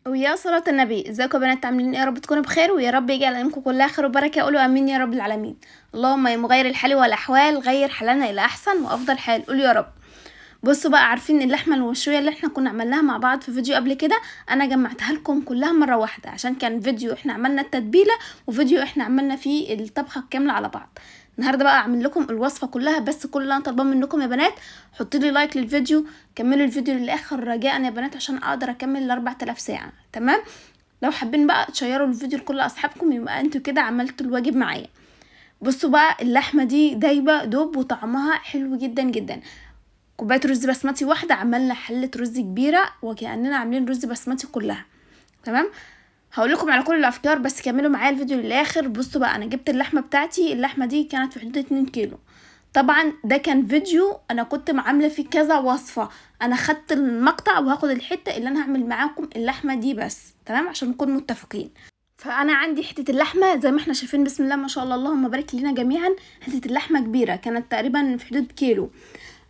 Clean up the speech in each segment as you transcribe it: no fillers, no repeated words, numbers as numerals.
ويا صلاة النبي. ازيكم يا بنات، عاملين ايه؟ يا رب تكونوا بخير، ويا رب يجعل ايامكم كلها خير وبركة. قولوا امين يا رب العالمين. اللهم يا مغير الحال والاحوال غير حالنا الى احسن وافضل حال، قولوا يا رب. بصوا بقى، عارفين اللحمة المشويه اللي احنا كنا عملناها مع بعض في فيديو قبل كده؟ انا جمعتها لكم كلها مرة واحدة عشان كان فيديو احنا عملنا التتبيله وفيديو احنا عملنا فيه الطبخة الكاملة على بعض. النهارده بقى اعمل لكم الوصفة كلها، بس كل اللي انا طالباه منكم يا بنات حطوا لي like للفيديو، كملوا الفيديو للاخر رجاء يا بنات عشان اقدر اكمل ال 4000 ساعة. تمام؟ لو حابين بقى تشيروا الفيديو لكل اصحابكم يبقى انتوا كده عملتوا الواجب معايا. بصوا بقى، اللحمة دي دايبه دوب وطعمها حلو جدا جدا. كوباية رز بسمتي واحدة عملنا حله رز كبيرة وكاننا عاملين رز بسمتي كلها. تمام؟ هقول لكم على كل الافكار بس كملوا معايا الفيديو للاخر. بصوا بقى، انا جبت اللحمة بتاعتي، اللحمة دي كانت في حدود 2 كيلو. طبعا ده كان فيديو انا كنت عامله فيه كذا وصفه، انا خدت المقطع وهاخد الحتة اللي انا هعمل معاكم اللحمة دي بس، تمام، عشان نكون متفقين. فانا عندي حتة اللحمة زي ما احنا شايفين، بسم الله ما شاء الله اللهم بارك لنا جميعا. حتة اللحمة كبيرة، كانت تقريبا في حدود كيلو.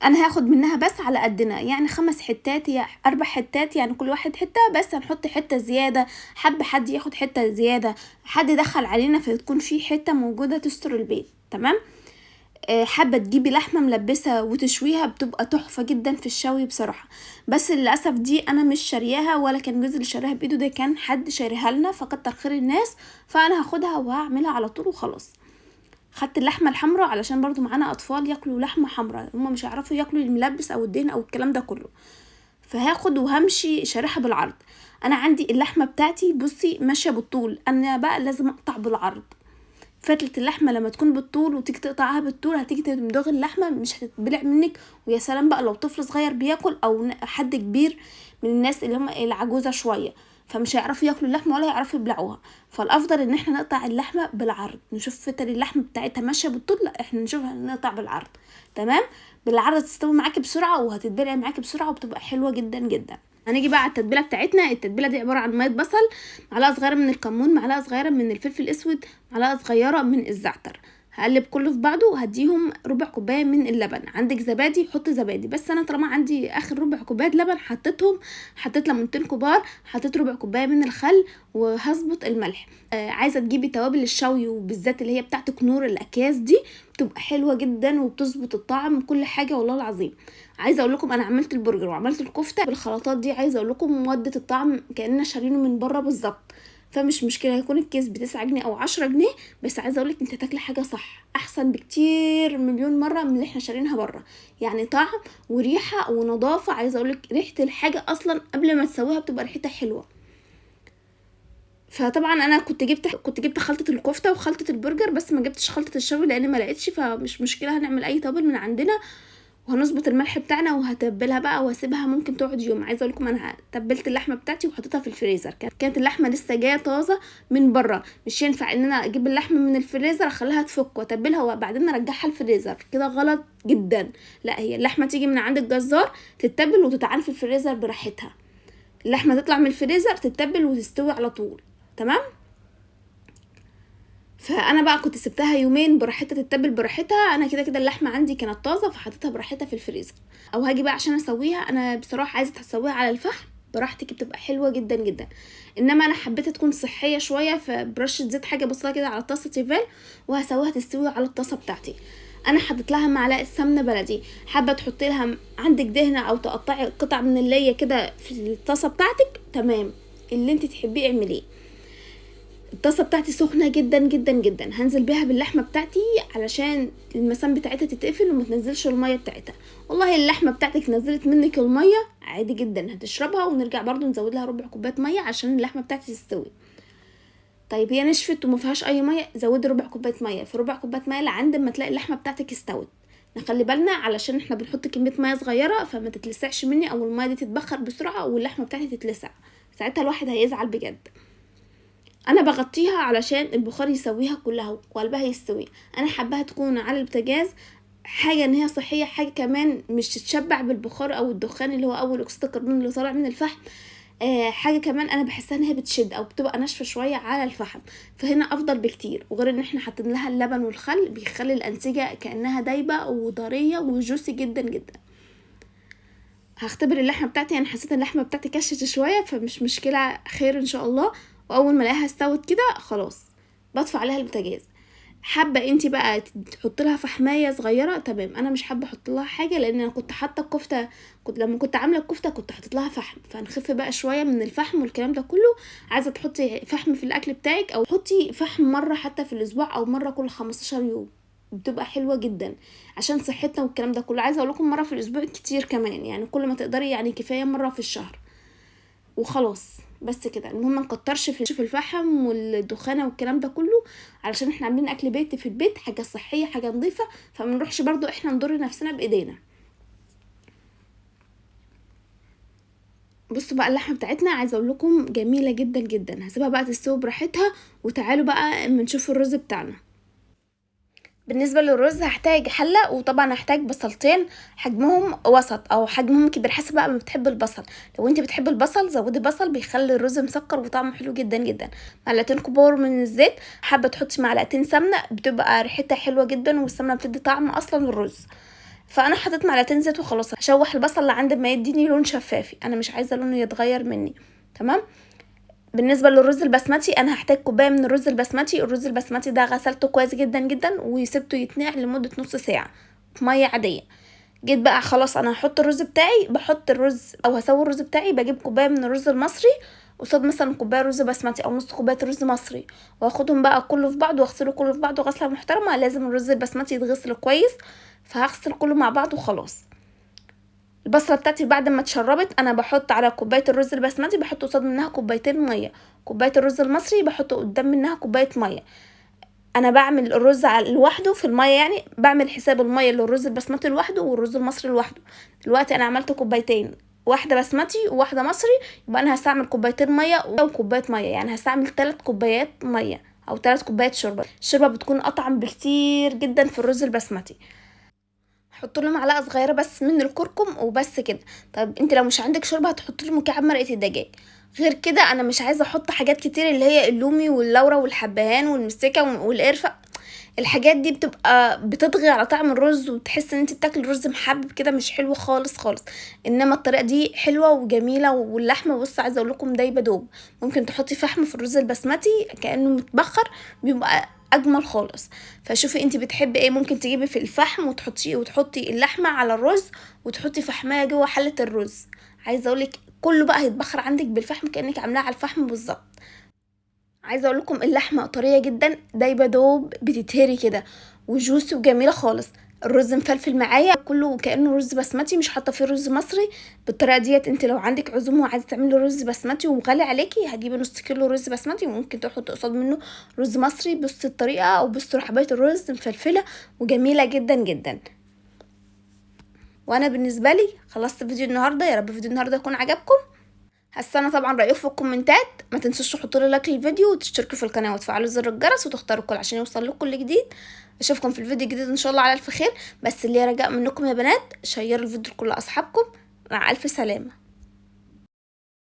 انا هاخد منها بس على قدنا، يعني 5 حتات يا 4 حتات، يعني كل واحد حتة بس، هنحط حتة زيادة، حب حد ياخد حتة زيادة، حد دخل علينا فتكون في حتة موجودة تستر البيت. تمام؟ حابة تجيبي لحمه ملبسه وتشويها بتبقى تحفة جدا في الشوي بصراحة، بس للاسف دي انا مش شارياها، ولا كان جوزي اللي شاريها بايده، ده كان حد شاريها لنا، فكتر خير الناس، فانا هاخدها وهعملها على طول وخلاص. خدت اللحمة الحمراء علشان برضو معانا اطفال ياكلوا لحمه حمراء، هما مش هيعرفوا ياكلوا الملبس او الدهن او الكلام ده كله، فهاخد وهمشي شارحه بالعرض. انا عندي اللحمة بتاعتي بصي ماشية بالطول، انا بقى لازم اقطع بالعرض. فتله اللحمة لما تكون بالطول وتيجي تقطعها بالطول هتيجي تمضغ اللحمة مش هتتبلع منك، ويا سلام بقى لو طفل صغير بياكل او حد كبير من الناس اللي هم العجوزة شوية، فمش هيعرفوا ياكلوا اللحمة ولا هيعرفوا يبلعوها. فالافضل ان احنا نقطع اللحمة بالعرض، نشوف فتل اللحمة بتاعتها ماشية بالطول، لا احنا نشوفها نقطع بالعرض. تمام؟ بالعرض تستوي معاكي بسرعة وهتتبلع معاكي بسرعة وبتبقى حلوة جدا جدا. هنيجي بقى على التتبيله بتاعتنا. التتبيله دي عبارة عن مية بصل، معلقه صغيرة من الكمون، معلقه صغيرة من الفلفل الاسود، معلقه صغيرة من الزعتر. هقلب كله في بعضه وهديهم ربع كوباية من اللبن. عندك زبادي حط زبادي، بس انا طالما عندي اخر ربع كوباية لبن حطيتهم، حطيت ليمونتين كبار، حطيت ربع كوباية من الخل، وهظبط الملح. عايزه تجيبي توابل الشوي وبالذات اللي هي بتاعه كنور الاكياس دي، بتبقى حلوة جدا وبتظبط الطعم كل حاجة والله العظيم. عايزه اقول لكم انا عملت البرجر وعملت الكفتة بالخلطات دي، عايزه اقول لكم مودة الطعم كاننا شارينه من بره بالظبط. فمش مشكلة هيكون الكيس ب9 جنيه او 10 جنيه، بس عايزه اقولك انت تاكلي حاجة صح احسن بكتير مليون مرة من اللي احنا شارينها بره، يعني طعم وريحه ونظافه. عايزه اقولك ريحه الحاجة اصلا قبل ما تسويها بتبقى ريحتها حلوة. فطبعا انا كنت جبت خلطه الكفتة وخلطه البرجر، بس ما جبتش خلطه الشوي لان ما لقيتش، فمش مشكلة هنعمل اي توابل من عندنا وهنظبط الملح بتاعنا وهتبلها بقى واسيبها ممكن تقعد يوم. عايزه اقول لكم انا تبلت اللحمة بتاعتي وحطيتها في الفريزر، كانت اللحمة لسه جاية طازة من بره، مش ينفع ان انا اجيب اللحمة من الفريزر اخليها تفك واتبلها وبعدين ارجعها الفريزر، كده غلط جدا. لا، هي اللحمة تيجي من عند الجزار تتبل وتتعان في الفريزر براحتها، اللحمة تطلع من الفريزر تتبل وتستوي على طول. تمام؟ فانا بقى كنت سبتها يومين براحتها تتبل براحتها، انا كده كده اللحمة عندي كانت طازة فحطيتها براحتها في الفريزر. او هاجي بقى عشان اسويها، انا بصراحة عايزه اسويها على الفحم براحتك بتبقى حلوة جدا جدا، انما انا حبيتها تكون صحية شوية، فبرشه زيت حاجة بسيطة كده على الطاسه تيفال وهسويها تستوي على الطاسه بتاعتي. انا حطيت لها معلقه سمنه بلدي، حابة تحطي لها عندك دهنه او تقطعي قطع من الليه كده في الطاسه بتاعتك، تمام، اللي انت تحبيه اعمليه. الطاسه بتاعتي سخنة جدا جدا جدا، هنزل بيها باللحمه بتاعتي علشان المسام بتاعتها تتقفل وما تنزلش المية بتاعتها. والله اللحمة بتاعتك نزلت منك المية عادي جدا هتشربها، ونرجع برضو نزود لها ربع كوباية مية عشان اللحمة بتاعتي تستوي. طيب هي نشفت وما فيهاش اي مية، زودي ربع كوباية مية، في ربع كوباية مية لعند ما تلاقي اللحمة بتاعتك استوت. نخلي بالنا علشان احنا بنحط كمية مية صغيرة فما تتلسعش مني، او المية دي تتبخر بسرعة واللحمة بتاعتي تتلسع، ساعتها الواحد هيزعل بجد. انا بغطيها علشان البخار يسويها كلها وقلبها يستوي. انا حباها تكون على البوتاجاز، حاجة ان هي صحية، حاجة كمان مش تتشبع بالبخار او الدخان اللي هو اول اكسيد الكربون اللي طالع من الفحم. حاجة كمان انا بحسها ان هي بتشد او بتبقى ناشفة شوية على الفحم، فهنا افضل بكتير. وغير ان احنا حاطين لها اللبن والخل بيخلي الانسجة كانها دايبه وطريه وجوسي جدا جدا. هختبر اللحمة بتاعتي، انا حسيت اللحمة بتاعتي كشت شوية، فمش مشكلة، خير ان شاء الله. واول ما الاقيها استوت كده خلاص بطفي عليها البوتاجاز. حابة انت بقى تحط لها فحمايه صغيرة، تمام. انا مش حابة احط لها حاجة لان انا كنت حاطه الكفتة، كنت لما كنت عامله الكفتة كنت حاطط لها فحم، فنخف بقى شوية من الفحم والكلام ده كله. عايزه تحطي فحم في الاكل بتاعك، او حطي فحم مرة حتى في الاسبوع او مرة كل 15 يوم، بتبقى حلوة جدا عشان صحتنا والكلام ده كله. عايزه اقول لكم مرة في الاسبوع كتير كمان، يعني كل ما تقدري، يعني كفاية مرة في الشهر وخلاص، بس كده. المهم ما نكترش في الفحم والدخانه والكلام ده كله، علشان احنا عاملين اكل بيت في البيت، حاجة صحية حاجة نظيفة، فما نروحش برضو احنا نضر نفسنا بايدينا. بصوا بقى اللحمة بتاعتنا عايزه اقول لكم جميلة جدا جدا. هسيبها بقى تستوي براحتها، وتعالوا بقى اما نشوف الرز بتاعنا. بالنسبة للرز هحتاج حله، وطبعا هحتاج بصلتين حجمهم وسط او حجمهم كبير حسب بقى ما بتحب البصل. لو انت بتحب البصل زودي بصل، بيخلي الرز مسكر وطعمه حلو جدا جدا. معلقتين كبار من الزيت، حابة تحطي معلقتين سمنه بتبقى ريحتها حلوة جدا، والسمنه بتدي طعم اصلا للرز. فانا حطيت معلقتين زيت وخلاص. هشوح البصل لعند ما يديني لون شفافي، انا مش عايزه لونه يتغير مني، تمام. بالنسبة للرز البسمتي انا هحتاج كوباية من الرز البسمتي. الرز البسمتي ده غسلته كويس جدا جدا وسبته يتنقع لمدة نص ساعة في مية عادية. جيت بقى خلاص انا هحط الرز بتاعي، بحط الرز او هسوي الرز بتاعي، بجيب كوباية من الرز المصري قصاد مثلا كوباية رز بسمتي او نص كوباية رز مصري، واخدهم بقى كله في بعض واغسله كله في بعض غسله محترمه. لازم الرز البسمتي يتغسل كويس، فهغسل كله مع بعض وخلاص. البصله بتاعتي بعد ما اتشربت انا بحط على كوباية الرز البسمتي، بحط قصاد منها كوبايتين مية. كوباية الرز المصري بحط قدام منها كوباية مية. انا بعمل الرز لوحده في المية، يعني بعمل حساب المية للرز البسمتي لوحده والرز المصري لوحده. دلوقتي انا عملت كوبايتين، واحدة بسمتي وواحدة مصري، يبقى انا هستعمل كوبايتين مية وكوبايه مية، يعني هستعمل 3 كوبايات مية او 3 كوبايات شوربة. الشوربة بتكون اطعم بكتير جدا في الرز البسمتي. حط له معلقه صغيرة بس من الكركم وبس كده. طيب انت لو مش عندك شوربة هتحط له مكعب مرقه الدجاج. غير كده انا مش عايزه احط حاجات كتير اللي هي اللومي واللورا والحبهان والمستكه والقرفه، الحاجات دي بتبقى بتطغي على طعم الرز وتحس ان انت بتاكل رز محبب كده، مش حلو خالص خالص. انما الطريقة دي حلوة وجميلة، واللحمة بص عايزه اقول لكم دايبه دوب. ممكن تحطي فحم في الرز البسمتي كانه متبخر، بيبقى اجمل خالص. فشوفي انت بتحبي ايه، ممكن تجيبي في الفحم وتحطي اللحمة على الرز وتحطي فحمايه جوه حله الرز. عايزه اقولك كله بقى هيتبخر عندك بالفحم كانك عاملاه على الفحم بالظبط. عايزه اقول لكم اللحمة طرية جدا، دايبه دوب، بتتهري كده وجوسي وجميلة خالص. الرز مفلفل معايا كله كانه رز بسمتي، مش حاطه فيه رز مصري. بالطريقة ديت انت لو عندك عزومة وعايزه تعملي رز بسمتي وغالي عليكي، هتجيبي نص كيلو رز بسمتي وممكن تحطي قصاد منه رز مصري. بصي الطريقة او بصي حبايه الرز مفلفله وجميلة جدا جدا. وانا بالنسبة لي خلصت فيديو النهارده، يا رب فيديو النهارده يكون عجبكم. هستنى طبعا رايكم في الكومنتات، ما تنسوش تحطوا لي like للفيديو وتشتركوا في القناة وتفعلوا زر الجرس وتختاروا الكل عشان يوصل لكم كل جديد. اشوفكم في الفيديو الجديد ان شاء الله على الف خير. بس اللي رجاء منكم يا بنات، شيروا الفيديو لكل اصحابكم. مع الف سلامه.